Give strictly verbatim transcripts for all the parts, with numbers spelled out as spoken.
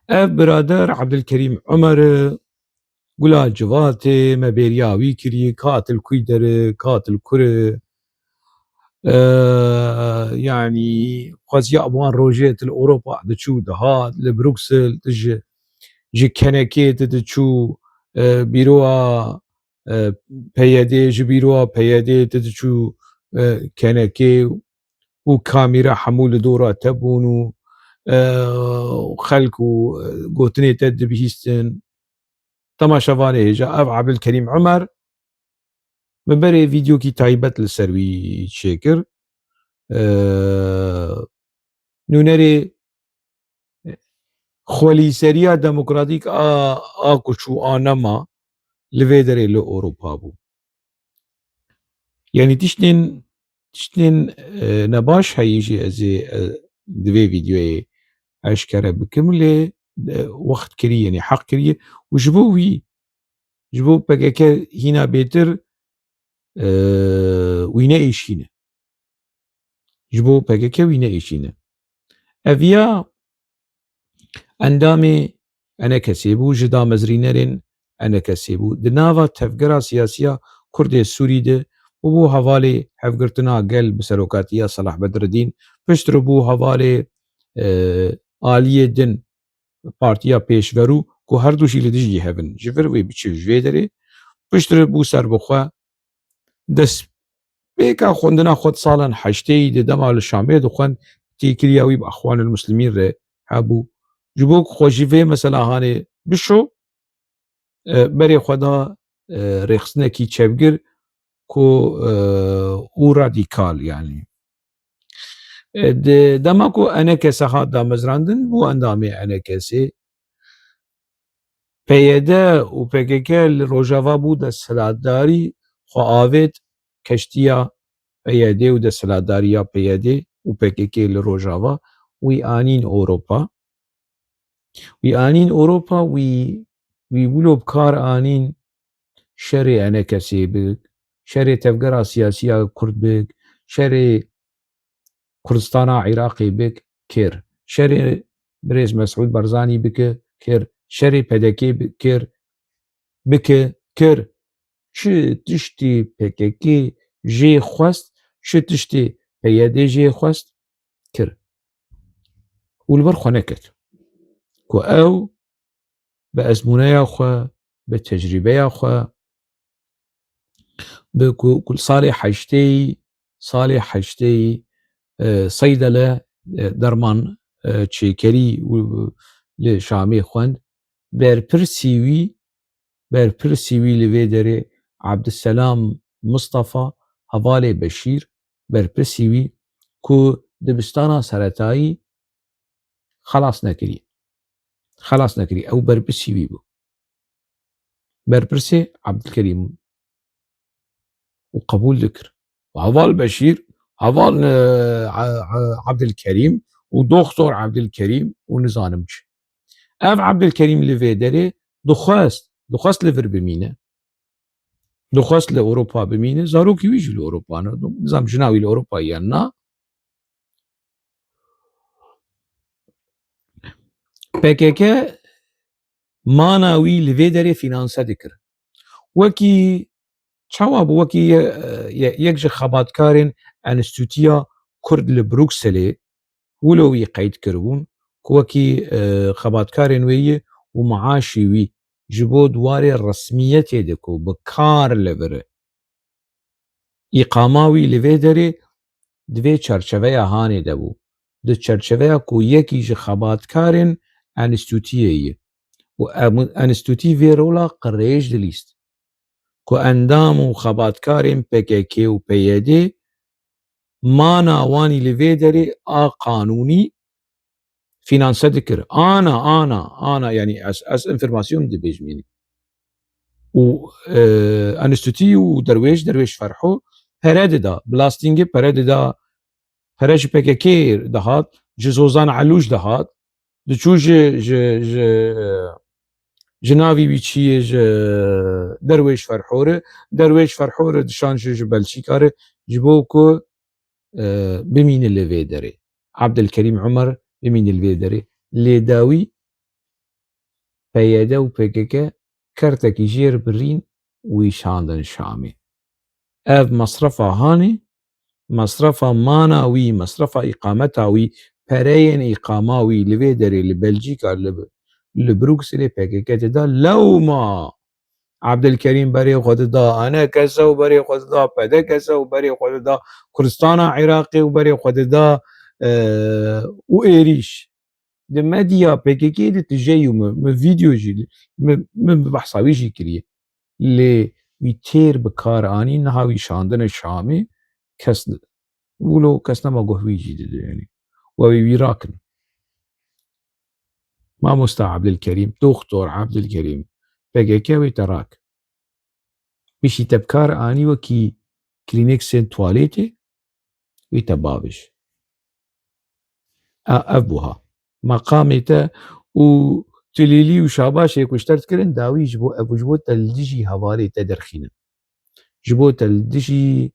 Ev birader Ebdilkerîm Umer e, gula civatê, me bêriya wî kirî, ka til kuy dere, ka til kur e. E, yanî xweziya bi wan rojê til Ewropa diçû dihat, li Bruksel, tu ji, ji kenekê tu diçû, e, bîroya, e, P Y D, ji bîroya P Y D tu diçû, e, kenekê û kamîra hemû li dora te bûn û, e, xelk û, e, gotinê te dibihîstin. Temaşevanê hêja, ev Ebdilkerîm Umer, min berê vîdeokî taybet li ser wî çêkir. E, nûnerê xwelîseriya demokratîk a, a ku çû a nema li vê derê li Ewropa bû. Yanî tiştên, tiştên, e, nebaş heyî jî ez ê, e, di vê vîdeoyê eşkere bikim, lê, e, wext kirî, yanî heq kiriye û ji bo wî, ji bo P K K hîna bêtir, e, wî neêşîne. Ji bo P K K wî neêşîne. Ev ya endamê E N K S'ê bû, ji damezrînerên E N K S'ê bû. Di nava tevgera siyasiya Kurdê Sûrî de û bû hevalê Hevgirtina Gel bi serokatiya Selah Bedredîn, piştre bû hevalê, e, aliyê din Partiya Pêşverû ku her du jî li dijî hev in. Ji vir wê biçî ji vê derê, piştre bû serbixwe, destpêka xwendina xwe di salan heştêyî de dema li Şamê dixwend, têkiliya wî bi Exwanul Muslimîn re hebû. Ji bo ku xwe ji vê mesela hanê bişo, e, berê xwe da, e, rêxistinekî çepgir ku, e, û radîkal, yanî. E, di dema ku E N K S hat damezrandin, bû endamê E N K S'ê. P Y D û P K K li Rojava bû, desthilatdarî xwe avêt keştiya P Y D û desthilatdariya P Y D û P K K li Rojava, wî anîn Ewropa. Wî anîn Ewropa, wî, wî wilo bi kar anîn şerê E N K S'ê bik, şerê tevgera siyasiya Kurd bik, şerê Kurdistana Iraqê bik, kir. Şerê birêz Mesûd Barzanî bike, kir. Şerê P D K bi-, kir, bike, kir. Çi tiştê P K K jê xwest, çi tiştê P Y D jê xwest, kir. Û li ber xwe neket. Ku ew bi ezmûneya xwe, bi tecrîbeya xwe, bi ku, ku salê heştêyî, salê heştêyî, e, seydele, e, derman, e, çêkerî û li Şamê xwend, berpirsî wî, berpirsî wî li vê derê Abdulselam Mustafa, hevalê Beşîr, berpirsî wî ku dibistana seretayî xelas nekirî. Xelas nekirî. Ew berpirsî wî bû. Berpirsê Abdulkerîm û qebûl dikir. Û heval Beşîr, heval, e, e, e, Abdulkerîm û doktor Abdulkerîm û nizanim çi. Ev Abdulkerîm li vê derê dixwest, dixwest li vir bimîne. Dixwest li Ewropa bimîne. Zarokî wî jî li Ewropa ne. Nizam jina wî li Ewropa ye na. P K K mana wî li vê derê fînanse dikir. Wekî çawa bû? Wekî ye-, ye-, yek ji xebatkarên Enstîtuya Kurd li Brukselê, wilo wî qeyd kiribûn ku wekî, e, xebatkarên wê ye û maaşî wî ji bo di warê resmiyetê de ku bi kar li vir e. Îqama wî li vê derê di vê çerçeveya hanê de bû. Di çerçeveya ku yekî ji xebatkarên enstîtuyê ye û em-, enstîtû vê rola qirêj dilîst ku endam û xebatkarên P K K û P Y D mana wanî li vê derê a qanûnî fînanse dikir. Ana, ana, ana, yanî ez, ez înformasyon dibêjim, yanî. Û, e, enstîtû û derwêş, derwêş Ferho pere dida, blastingê pere dida, pere ji P K K dihat, ji Zozan Elûj dihat, diçû ji, ji, ji, ji navî wî çi ye, ji derwêş Ferho re, derwêş Ferho re dişan ji, ji Belçîka re, ji bo ku, e, bimîne li vê derê. Abdulkerîm Umer bimîne li vê derê. Lê dawî P Y D û P K K kertekî jêr birîn û wî şandin Şamê. Ev mesrefa hanê, mesrefa mana wî, mesrefa îqameta wî, pereyên îqama wî li vê derê li Belcîka, li, li Brukselê P K K dida. Lewma Abdilkerîm berê xwe dida enekese û berê xwe dida pedekese û berê xwe dida Kurdistana Iraqê û berê xwe dida, e, û êrîş. Di medya P K K de tu jeyû min, min vîdeo jî, min, min bi behsa wî jî kiriye. Lê wî têr bi kar anî, niha wî şandine Şamê, kes, wilo kes nema guh wî jî dide, yanî. We wî, wî rakin. Mamosta Abdilkerîm, Doktor Abdilkerîm, P K K wê te rak. Piştî te bi kar anî wekî klînîksên tuwalêtê, wî te bavêj. A, ev bû ha. Meqamê te û tu lîlî û şabaşê ku ji te dikirin, dawî ji bo ev û ji bo te li dijî hevalê te derxînin. Ji bo te li dijî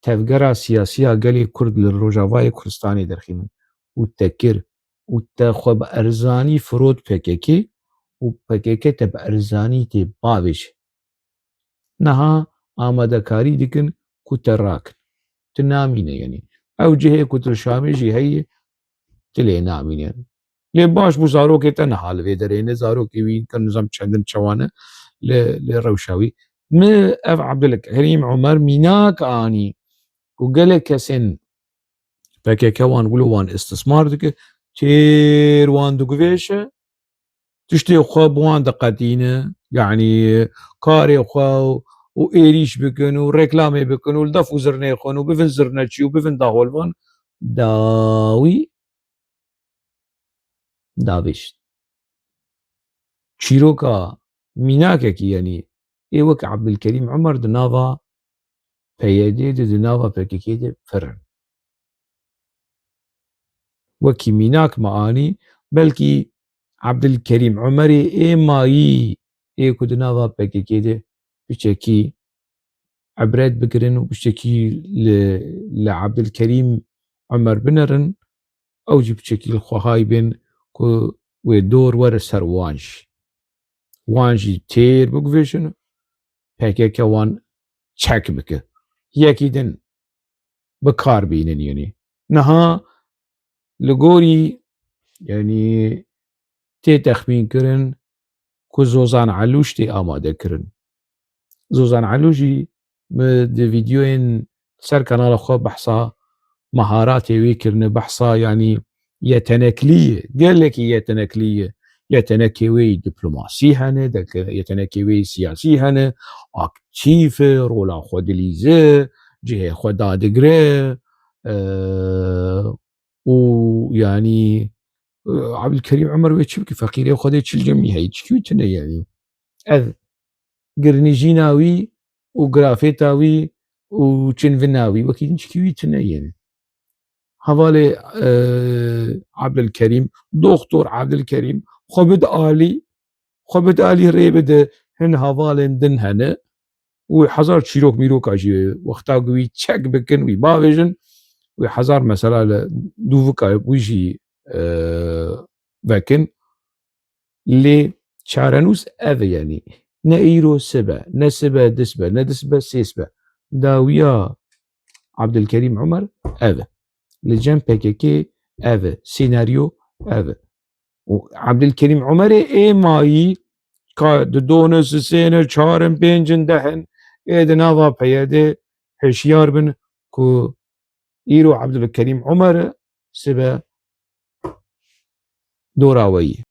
tevgera siyasî ya gelê Kurd li Rojavayê Kurdistanê derxînin. Û te kir. Û te xwe bi erzanî firot P K K û P K K te bi erzanî tê bavêje. Niha amadekarî dikin ku te rakin. Tu namîne, yanî. Ew cihê ku tu li Şamê jî heyî, tu lê namîne. Lê baş bû, zarokê te niha li vê derê ne, zarokê wî, ka nizam çendin çawa ne, li, li rewşa wî. Mi ev Abdulkerîm Umer mînak anî ku gelek kesên P K K wan wilo wan istismar dike, têr wan diguvêşe, tiştê xwe bi wan diqetîne, yanî karê xwe û êrîş bikin û reklamê bikin û li def û zirnê xwin û bivin zirneçî û bivin daholvan, dawî davêjin. Çîroka mînakekî, yanî ê wek Abdulkerîm Umer di nava P Y D de, di nava P K K de pir in. Wekî mînak me anî, belkî Abdulkerîm Umerê ê mayî ê ku di nava P K K de piçekî ibret bigirin û piçekî li, li Abdulkerîm Umer binerin, ew jî piçekî li xwe hay bên ku wê dor were ser wan jî. Wan jî têr biguvêjin, P K K wan çek bike. Yekî din bi kar bînin, yanî. Niha li gorî, yanî, tê texmîn kirin ku Zozan Elûş tê amade kirin. Zozan Elûş jî min di vîdeoyên ser kanala xwe behsa meharatê wê kirine, behsa, yanî, yeteneklî ye, gelekî yeteneklî ye. Yetenekê wê yî diplomasî hene, de-, yetenekê wê yî siyasî hene, aktîf e, rola xwe dilîze, cihê xwe dadigire, e, û, yanî, e, Abdulkerîm Umer wê çi bike? Feqîrê Xwedê çil cemî heyî, çikî wî tune, yanî. Ev girnijîna wî û grafêta wî û çinvina wî, wekî din çikî wî tune, yanî. Hevalê, e, Abdulkerîm, Doktor Abdulkerîm, xwe bid alî, xwe bid alî rê bide, hin hevalên din hene û hezar çîrok mîroka jî wexta ku wî çek bikin, wî bavêjin, wî hezar mesela li dûvika wî jî, e, vekin. Lê çarenûs ev e, yanî ne îro sibe, ne sibe disibe, ne disibe sêsibe. Dawiya Abdulkerîm Umer ev e. Li cem P K K ev e. Senaryo ev e. Û Abdulkerîm Umerê ê mayî ka di done, sisêne, çarin, pêncin, dehin ê di nava P Y D hişyar bin ku îro Abdulkerîm Umer e, sibe dora we yî.